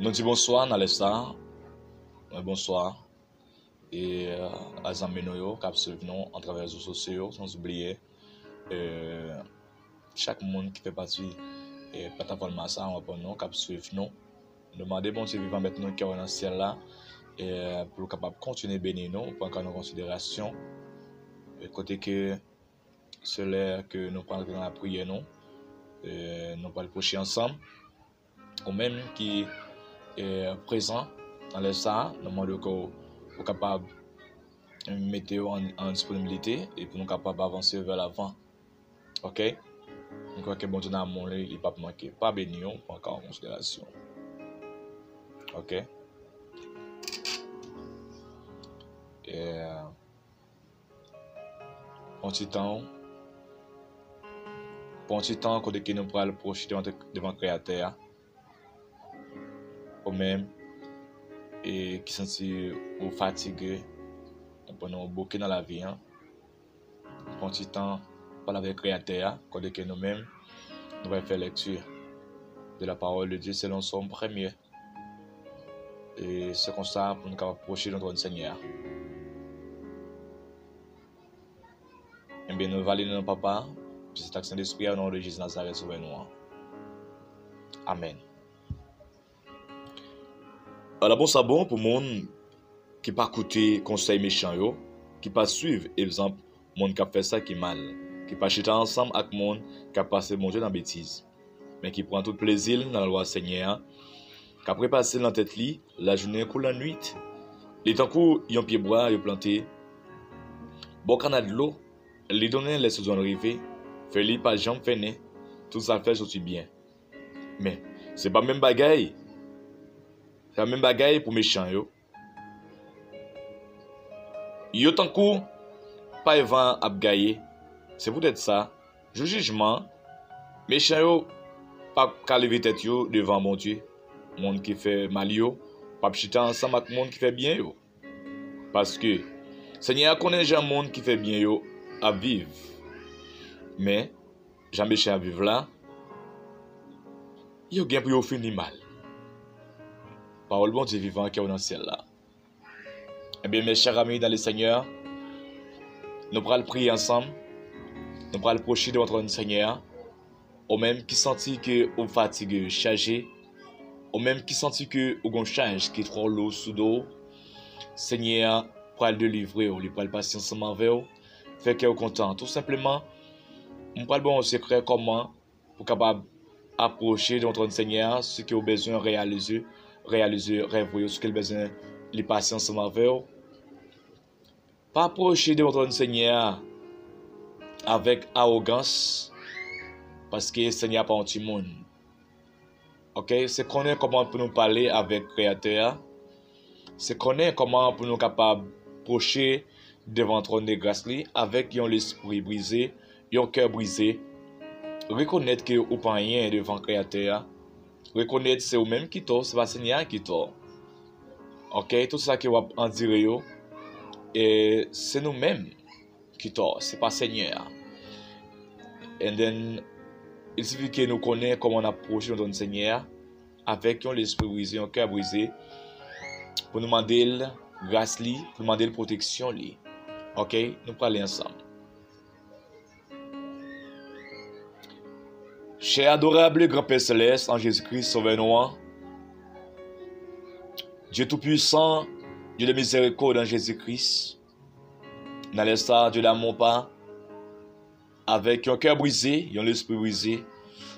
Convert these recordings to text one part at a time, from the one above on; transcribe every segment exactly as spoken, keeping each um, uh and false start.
Nou di bonswa nan lè sa a. Mwen bonswa. E a zanmi nou yo k ap swiv nou atravè rezo sosyo yo, san oubliye e, chak moun ki fè pati e, platafòm sa a, w ap nou k ap swiv nou. Nou mande Bondye vivan mèt nou ki nan syèl la e, pou l kapab kontinye beni nou, pran ka nou konsiderasyon. E kote ke se lè ke nou pral gen lapriyè nou, e, nou pral pwoche ansanm. Ou menm ki e, prezan nan lè sa a, nou mande w ke w, ou kapab mete w an, an disponibilite epi nou kapab avanse vè lavan. Ok? M kwè ke Bondye nan amou li, li p ap manke pa beni w, pran ka w an konsiderasyon. Ok? E, pran ti tan w. Pran ti tan kote ke nou pral pwoche devan, devan Kreyatè a. Ou menm e, ki santi ou fatige, ou pran yon bouke nan lavi an. Pran ti tan pale avèk Kreyatè a, kote ke nou menm, nou pral fè lèkti de la parole de Dieu selon Sòm premye. E se konsa pou nou kapab pwoche nan twòn Senyè a. Ebyen, nou va li nan non Papa, Pitit ak Sentespri a, o non de Jezi Nazarèt, Sovè nou an. Amèn. Ala bon sa bon pou moun ki pa koute konsèy mechan yo, ki pa swiv egzanp moun k ap fè sa ki mal, ki pa chita ansanm ak moun k ap pase Bondye nan betiz, men ki pran tout plezi l nan lalwa Senyè a, k ap repase l nan tèt li lajounen kou lannwit. Li tankou yon pyebwa yo plante bò kana dlo, li donnen lè sezon l rive, fèy li pa janm fennen, tout sa l fè soti byen. Men, se pa menm bagay, se pa menm bagay pou mechan yo. Yo tankou pay van ap gaye. Se poutèt sa, jou jijman, mechan yo p ap ka leve tèt yo devan Bondye. Moun ki fè mal yo p ap chita ansanm ak moun ki fè byen yo. Paske Senyè a konnen jan moun ki fè byen yo ap viv. Men, jan mechan ap viv la, yo gen pou yo fini mal. Pawòl Bondye vivan ki nan syèl la. Ebyen, mes chers amis dans le Seigneur, nou pral priye ansanm, nou pral pwoche devan twòn Senyè a. Ou menm ki santi ke ou fatige, chaje, ou menm ki santi ke ou gon chaj ki twò lou sou do w, Senyè a pral delivre w, li pral pase ansanm avè w, fè kè w kontan. Tou senpleman, m pral ba w yon sekrè kòman pou kapab apwoche devan twòn Senyè a, si ke w bezwen reyalize, reyalize rèv ou yo, si ke l bezwen li pase ansanm avè w. Pa pwoche devan twòn Senyè a avèk awogans, paske Senyè a pa yon timoun. Ok, se konnen kòman pou nou pale avèk Kreyatè a. Se konnen kòman pou nou kapab pwoche devan twòn de gras li avèk yon lespri brize, yon kè brize. Rekonèt ke ou pa anyen devan Kreyatè a. Rekonèt se ou menm ki tò, se pa Senyè a ki tò. Ok, tout sa ke w ap andire yo, e se nou menm ki tò, se pa Senyè a. And then, il sifi ke nou konnen kòman n ap pwoche nou twòn Senyè a, avèk yon lespri brize, yon kè brize, pou nou mande l gras li, pou nou mande l pwoteksyon li. Ok, nou prale ansanm. Chè adorab Granpè Selès an Jezikri, Sovè nou an, Dye Toupwisan, Dye de mizèrikòd an Jezikri, nan lè sa a, Dye damou pa, avèk yon kè brize, yon lespri brize,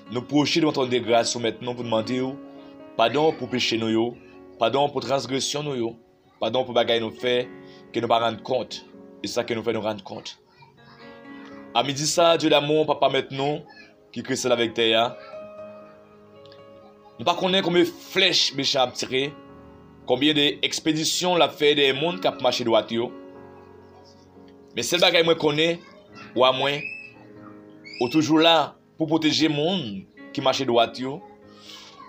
nou pwoche devan twòn de gras ou Mèt nou pou n mande w padon pou peche nou yo, padon pou transgresyon nou yo, padon pou bagay nou fè ke nou pa rann kont, e sa ke nou fè nou rann kont. A midi sa a, Dye damou, Papa Mèt nou, ki kreye syèl avèk tè a, nou pa konnen konbyen flèch mechan ap tire, konbyen de ekspedisyon l ap fè dèyè moun k ap mache dwat yo. Men sèl bagay mwen konnen, Wa mwen, ou toujou la pou pwoteje moun ki mache dwat yo,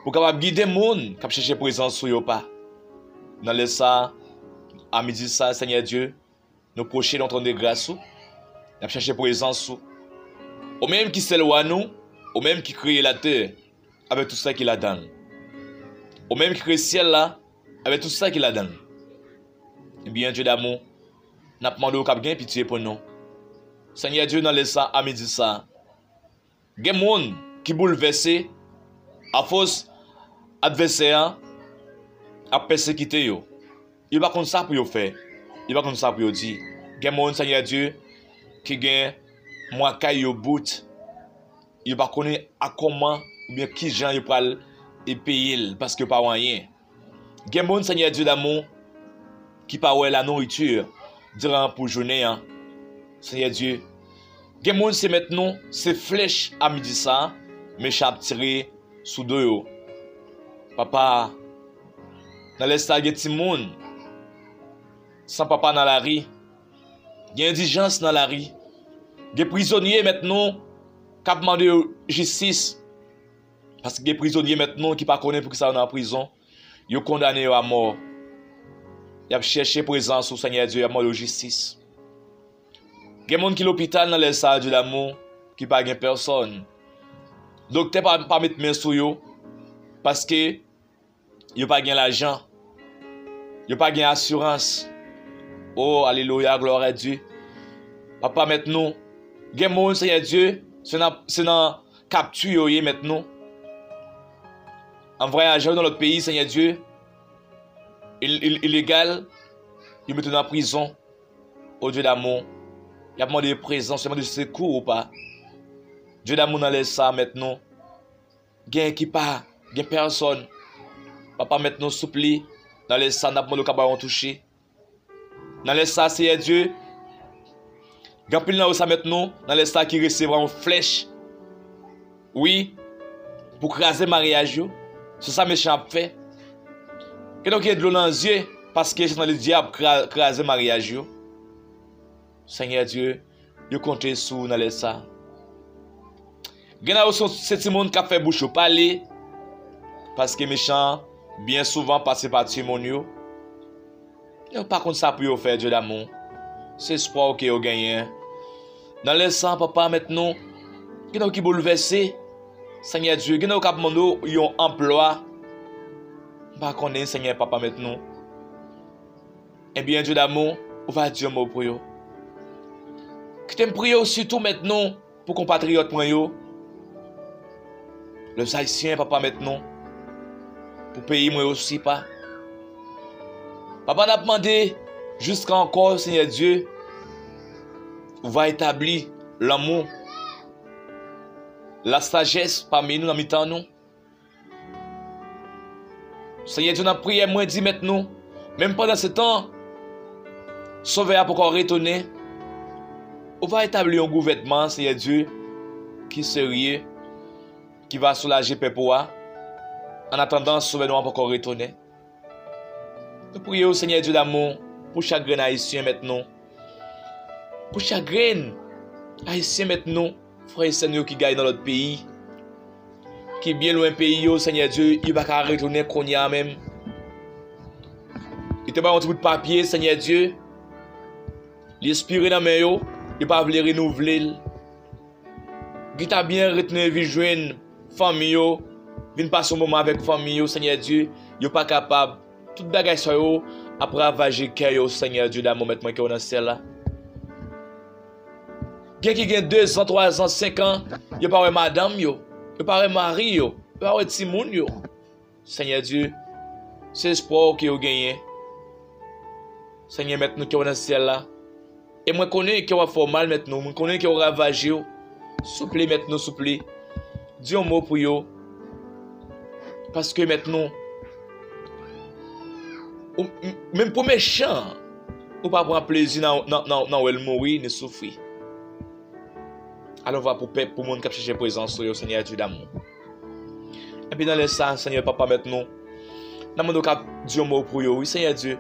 pou kapab gide moun k ap chèche prezans ou yo pa. Nan lè sa a, a midi sa a, Senyè Dye, nou pwoche nan twòn de gras ou, n ap chèche prezans ou. Ou menm ki sèl Wa nou, ou menm ki kreye latè avèk tout sa ki ladan l. Ou menm ki kreye syèl la, avèk tout sa ki ladan l. Ebyen, Dye damou, n ap mande w k ap gen pitye pou nou. Senyè Dye, nan lè sa, a midi sa, gen moun ki boulvèse afòs advèsè a ap pèsekite yo. Yo pa konn sa pou yo fè. Yo pa konn sa pou yo di. Gen moun, Senyè Dye, ki gen mwa kay yo bout. Yo pa konnen a kòman oubyen kijan yo pral e peye l, paske yo pa wè anyen. Gen moun, Senyè Dye damou, ki pa wè la nouriti diran pou jounen an. Senyè Dye, gen moun se mèt nou, se flèch a midi sa, mechan ap tire sou do yo. Papa, nan lè sa gen timoun san papa nan lari, gen endijans nan lari, gen prizonye mèt nou k ap mande yo jistis, paske gen prizonye mèt nou ki pa konnen poukisa yo nan prizon, yo kondane yo a mò. Y ap chèche prezans ou, Senyè Dye, y ap mande w jistis. Gen moun ki lopital nan lè sa a, Dye damou, ki pa gen pèsòn. Doktè pa, pa met men sou yo, paske yo pa gen lajan. Yo pa gen asirans. O, alelouya, glwa a Dye. Papa, mèt nou, gen moun, Senyè Dye, se nan, se nan kapti yo ye, mèt nou. An vwayaje yo nan lòt peyi, Senyè Dye, il, il, ilegal, yo mete yo nan prizon. O Dye damou, y ap mande prezans, y ap mande sekou ou pa. Dye damou, nan lè sa, mèt nou, gen ki pa gen pèsòn. Papa, mèt nou, souple, nan lè sa, n ap mande w ka ba yo yon touche. Nan lè sa, Senyè Dye, gen anpil nan yo sa mèt nou, nan lè sa ki resevwa yon flèch. Wi, pou kraze maryaj yo. Se sa mechan ap fè. Gen nan yo ki gen dlo nan zye, paske se nan ledyab kra-, kraze maryaj yo. Senyè Dye, yo konte sou ou nan lè sa. Gen nan yo se, se timoun k ap fè bouch yo pale, paske mechan byen souvan pase pa timoun yo. Yo pa konn sa pou yo fè, Dye damou. Se espwa w ke yo genyen. Nan lè sa, papa, mèt nou, gen nan yo ki boulvèse. Senyè Dye, gen nan yo k ap mande w yon anplwa. M pa konnen, Senyè, papa, mèt nou. Ebyen, Dye damou, ou va di yon mo pou yo. Kite m priye w sitou, mèt nou, pou konpatriyòt mwen yo, lèzayisyen, papa, mèt nou, pou peyi mwen osi, pa. Papa, n ap mande, jiska ankò, Senyè Dye, ou va etabli lanmou, lasajès pami nou, nan mitan nou. Senyè Dye, nan priyè mwen di mèt nou, menm pandan se tan, Sovè a poko retounen, ou va etabli yon gouvènman, Senyè Dye, ki serye, ki va soulaje pèp ou a, annatandan Sovè nou an poko retounen. Nou priye w, Senyè Dye damou, pou chak grenn Ayisyen mèt nou. Pou chak grenn Ayisyen mèt nou, frè e sè nou yo ki gaye nan lòt peyi, ki byen lwen peyi yo, Senyè Dye, yo pa ka retounen kounye a menm. Yo te ba yo yon ti bout papye, Senyè Dye, li espire nan men yo, yo pa vle renouvle l. Ki ta byen retounen vin jwenn fanmi yo, vin pase yon moman avèk fanmi yo, Senyè Dye, yo pa kapab. Tout bagay sa yo ap ravaje kè yo, Senyè Dye damou, mèt mwen ki w nan syèl la. Gen ki gen dezan, twazan, senkan, yo pa wè madanm yo, yo pa wè mari yo, yo pa wè timoun yo. Senyè Dye, se espwa w ke yo genyen. Senyè, mèt nou ki w nan syèl la. E mwen konnen ke w ap fè w mal, mèt nou. Mwen konnen ke w ravaje yo. Souple, mèt nou, souple. Di yon mo pou yo. Paske, mèt nou, ou, m-, menm pou mechan, ou pa pran plezi nan, nan, nan, nan wè l mouri ni soufri. Alò, va pou pèp, pou moun k ap chèche prezans ou yo, Senyè Dye damou. Epi nan lè sa, Senyè, papa, mèt nou, nan moun yo k ap di yon mo pou yo, wi, Senyè Dye.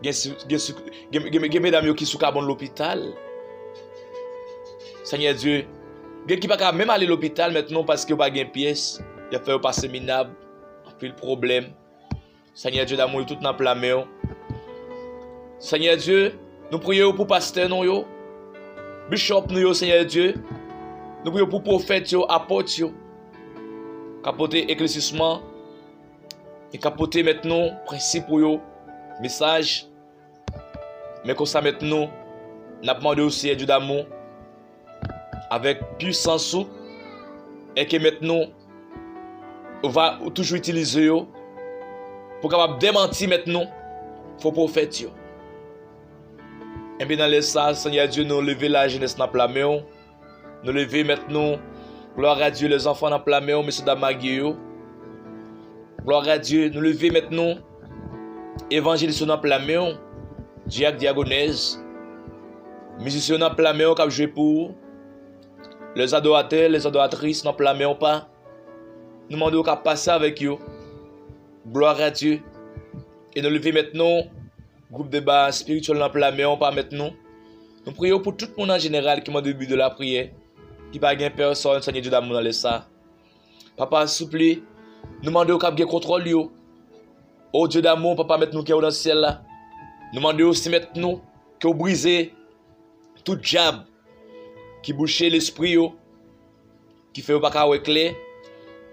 Gen si-, gen si-, gen, gen, gen medam yo ki sou kabòn lopital. Senyè Dye, gen ki pa ka menm ale lopital, mèt nou, paske yo pa gen pyès. Y ap fè yo pase minab, anpil pwoblèm. Senyè Dye damou, yo tout nan pla men w. Senyè Dye, nou priye w pou pastè nou yo, bishop nou yo, Senyè Dye. Nou priye w pou pwofèt yo, apot yo, k ap pote eklersisman, e k ap pote, Mèt nou, prensip ou yo, mesaj. Men konsa, Mèt nou, n ap mande w, Seyè Dye damou, avèk pisans ou, e ke, Mèt nou, ou va toujou itilize yo pou kapab demanti, Mèt nou, fo pwofèt yo. Ebyen, nan lè sa, Senyè Dye, nou leve lajenès nan pla men w. Nou leve, Mèt nou, glwa a Dye, lèzanfan nan pla men w, mesye dam magye yo. Glwa a Dye, nou leve, Mèt nou, evanjelis yo nan pla men w, dyak, dyagonèz, mizisyen yo nan pla men w k ap jwe pou ou, lèzadoratè, lèzadoratris nan pla men w, Pa. Nou mande w k ap pase avèk yo. Glwa a Dye. E nou leve, Mèt nou, gwoup deba espirityèl nan pla men w, Pa, Mèt nou. Nou priye w pou tout moun an jeneral ki mande bi de lapriyè, ki pa gen pèsòn, Senyè Dye damou, nan lè sa. Papa, souple, nou mande w k ap gen kontwòl yo. O Dye damou, Papa, Mèt nou, ke w nan syèl la, nou mande w, se Mèt nou, ke w brize tout djab ki bouche lespri yo, ki fè yo pa ka wè klè,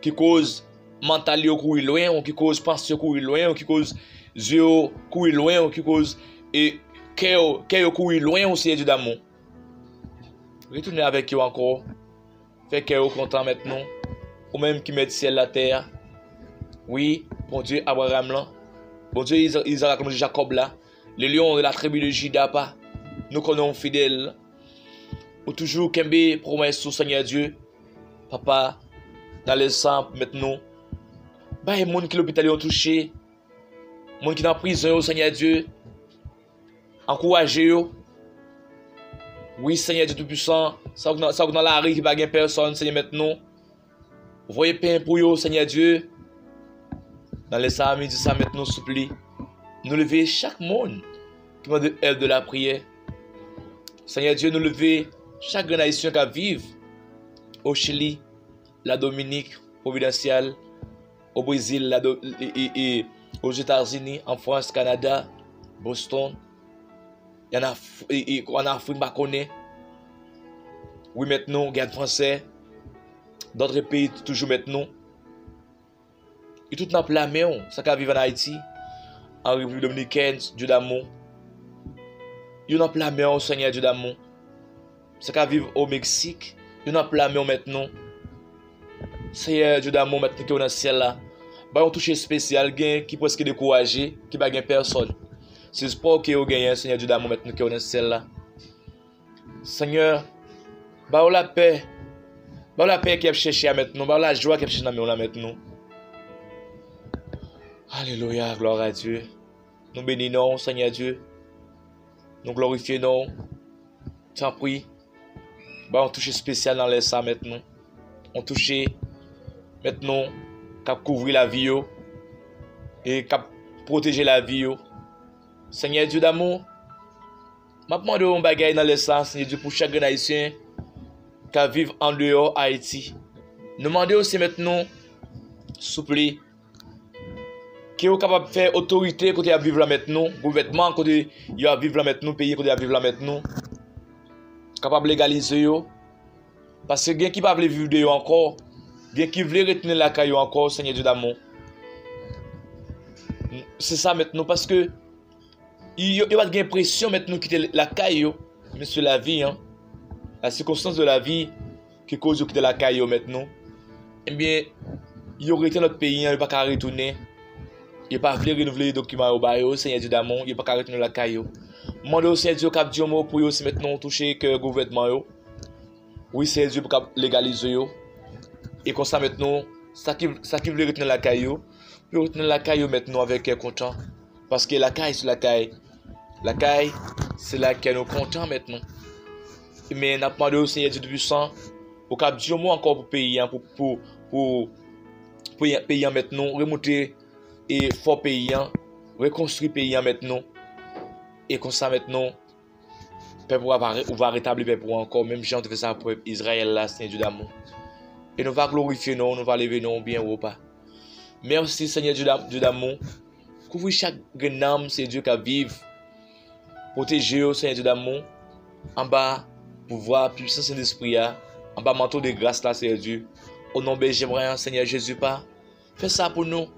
ki koz mantal yo kouri lwen, ou ki koz panse yo kouri lwen, ou ki koz zye yo kouri lwen, ou ki koz, e, kè yo, kè yo kouri lwen, ou Seyè Dye damou. Retounen avèk yo ankò. Fè kè yo kontan, Mèt nou. Ou menm ki mèt syèl la, tè a. Wi, Bondye Abraram lan. Bondye Iza-, Izarak, Bondye Jakòb la. Le lion de la tribu de Juda, Pa. Nou konnen w fidèl. Ou toujou kenbe pwomès ou, Senyè Dye. Papa, nan lè sa, Mèt nou, bay moun ki lopital yo touche, moun ki nan prizon yo, Senyè Dye, ankouraje yo. Wi, Senyè Dye Toupisan, sa k nan, sa k nan lari ki pa gen pèsòn, Senyè, Mèt nou, voye pen pou yo, Senyè Dye. Nan lè sa a, midi sa, Mèt nou, souple, nou leve chak moun ki mande èd de lapriyè. Senyè Dye, nou leve chak grenn Ayisyen k ap viv o Chili, Ladominik, Providencial, o Brezil, Lado-, e, e, e, Ozetazini, an Frans, Kanada, Boston, e an Af-, e, e, an Afrik, m pa konnen. Wi, Mèt nou, Giyàn Fransè, dòt peyi toujou, Mèt nou. Yo tout nan pla men w, sa k ap viv ann Ayiti, an Repiblik Dominikèn, Dye damou. Yo nan pla men w, Senyè Dye damou. Sa k ap viv o Meksik, yo nan pla men w, Mèt nou. Seyè Dye damou, Mèt nou, ke w nan syèl la, bay yon touche espesyal, gen ki prèske dekouraje, ki pa gen pèsòn. Se espwa w ke yo genyen, Senyè Dye damou, Mèt nou, ke w nan syèl la. Senyè, ba yo lapè. Ba yo lapè ke y ap chèche a, Mèt nou. Ba yo lajwa ke y ap chèche nan men w la, Mèt nou. Alelouya, glwa a Dye. Nou beni non w, Senyè Dye. Nou glorifye non w. Tanpri, ba yon touche espesyal nan lè sa, Mèt nou. Yon touche, Mèt nou, k ap kouvri lavi yo e k ap pwoteje lavi yo. Senyè Dye damou, m ap mande w yon bagay nan lè sa, Senyè Dye, pou chak grenn Ayisyen k ap viv andeyò Ayiti. Nou mande w, se Mèt nou, souple, ke w kapab fè otorite kote y ap viv la, Mèt nou, gouvènman kote yo ap viv la, Mèt nou, peyi kote y ap viv la, Mèt nou, kapab legalize yo. Paske gen ki pa vle viv deyò ankò, gen ki vle retounen lakay yo ankò, Senyè Dye damou. Se sa, Mèt nou, paske yo, yo pa t gen presyon, Mèt nou, kite lakay yo, men se lavi, hein, la circonstance de la vie ki koz yo kite lakay yo, Mèt nou. Ebyen, yo rete nan lòt peyi an, yo pa ka retounen. Yo pa vle renouvle dokiman yo ba yo, Senyè Dye damou, yo pa ka retounen lakay yo. M mande w, Senyè Dye, w kab di yon mo pou yo, se Mèt nou, w touche kè gouvènman yo. Wi, Senyè Dye, pou kab legalize yo. E konsa, Mèt nou, sa ki, sa ki vle retounen lakay yo, pou yo retounen lakay yo, Mèt nou, avèk kè kontan. Paske lakay se lakay. Lakay se la kè nou kontan, Mèt nou. Men n ap mande w, Senyè Dye Toupisan, ou kab di yon mo ankò pou peyi an, pou, pou, pou, pou peyi an, Mèt nou, remonte e fò peyi an, rekonstwi peyi an, Mèt nou. E konsa, Mèt nou, pèp ou a va re-, ou va retabli pèp ou ankò, menm jan w te fè sa pou pèp Izrayèl la, Senyè Dye damou. E nou va glorifye non w, nou va leve non w byen wo, Pa. Mèsi, Senyè Dye dam-, Dye damou. Kouvri chak grenn nanm, Senyè Dye, k ap viv. Pwoteje yo, Senyè Dye damou, anba pouvwa pwisan Sentespri a, anba manto de gras la, Senyè Dye. O non bèje mwen an, Senyè Jezi, Pa. Fè sa pou nou.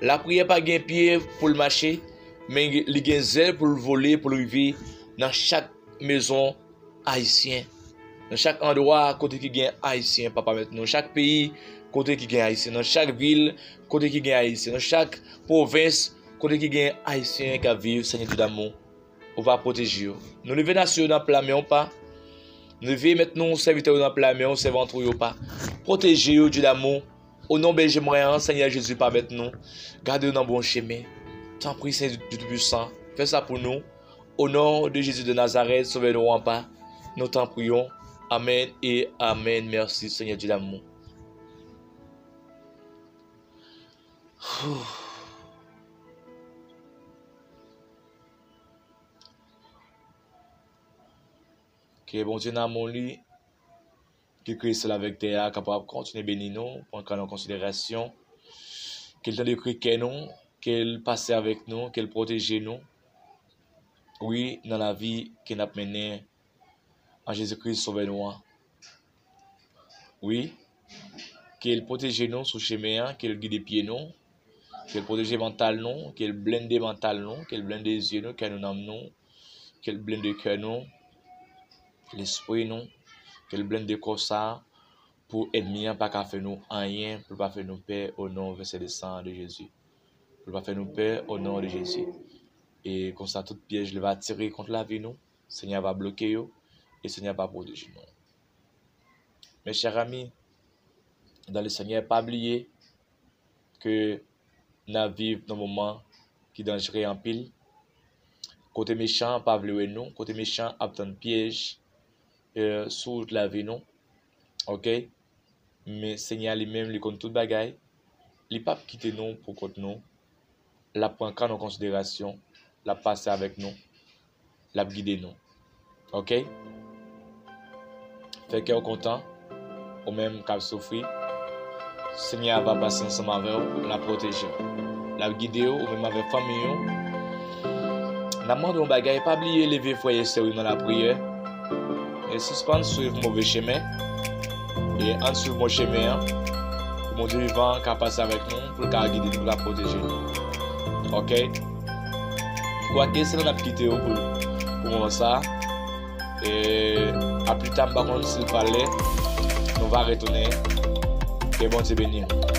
Lapriyè pa gen pye pou l mache, men li gen zèl pou l vole, pou l rive nan chak mezon ayisyen, nan chak andwa kote ki gen ayisyen, papa mèt nou, chak peyi kote ki gen ayisyen, nan chak vil kote ki gen ayisyen, nan chak pwovens kote ki gen ayisyen k ap viv, Senyè Dye damou, ou va pwoteje yo. Nou leve nasyon yo nan pla men w, Pa. Nou leve mèt nou, sèvitè yo nan pla men w, sèvant ou yo, Pa. Pwoteje yo, Dye damou. O non bèje mwen an, Senyè Jezi, Pa mèt nou, gade yo nan bon chemen. Tanpri, Senyè Dye Toupisan, fè sa pou nou. O non de Jezi de Nazarèt, Sovè nou an, Pa, nou tanpri w. Amèn e amèn. Mèsi, Senyè Dye damou. Ke Bondye nan amou li, ki kreye syèl avèk tè a, kapab kontinye beni nou, pran ka nou an konsiderasyon. Ke l tande kri kè nou, ke l pase avèk nou, ke l pwoteje nou. Wi, nan lavi ke n ap mennen an Jezi Kris, Sovè nou an. Wi, ke l pwoteje nou sou chemen an, ke l gide pye nou, ke l pwoteje mantal nou, ke l blende mantal nou, ke l blende zye nou, kè nou, nanm nou, ke l blende kè nou, lespri nou, ke l blende kò sa a, pou ènmi an pa ka fè nou anyen, pou l pa fè nou pè, o non vèsè de san de Jezi. Pou l pa fè nou pè, o non de Jezi. E konsa, tout pyèj li va tire kont lavi nou, Senyè a va bloke yo, e Senyè a va pwoteje nou. Mes chers amis, dans le Seigneur, pa bliye ke n ap viv nan moman ki danjere anpil, kote mechan an pa vle wè nou, kote mechan an ap tann pyèj, eh, sou wout lavi nou. Oke? Men Senyè a li menm, li konn tout bagay. Li p ap kite nou pou kont nou. L ap pran ka nou an konsiderasyon. L ap pase avèk nou. L ap gide nou. Oke? Fè kè w kontan, ou menm k ap soufri. Senyè a va pase ansanm avè w, l ap pwoteje w. L ap gide w, ou menm avèk fanmi w. N ap mande w yon bagay, pa bliye leve frè e sè w yo nan lapriyè. E sispann swiv move chemen. E ann swiv bon chemen an. Pou Bondye vivan ka pase avèk nou, pou l ka gide nou, pou l ka pwoteje nou. Oke? Kwake se la n ap kite w pou, pou moman sa a. E a pli ta, m pa konn si l pale, nou va retounen. Ke Bondye beni w.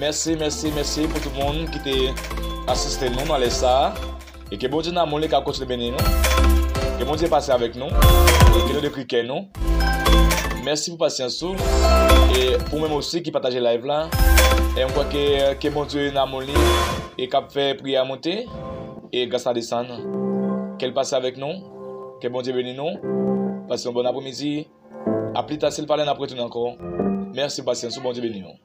Mèsi, mèsi, mèsi pou tout moun ki te asiste nou nan lè sa a. E ke Bondye nan amour li ka kontinye beni nou. Ke Bondye pase avèk nou. E ke nou dekri kè nou. Mèsi pou pasyans ou. E pou menm osi ki pataje live la. E m kwè ke, ke Bondye nan amour li e k ap fè priyè a monte. E gras la desann. Ke l pase avèk nou. Ke Bondye beni nou. Pase yon bon apremidi. A pli ta, si l pale, n ap retounen ankò. Mèsi pou pasyans ou. Bondye beni nou.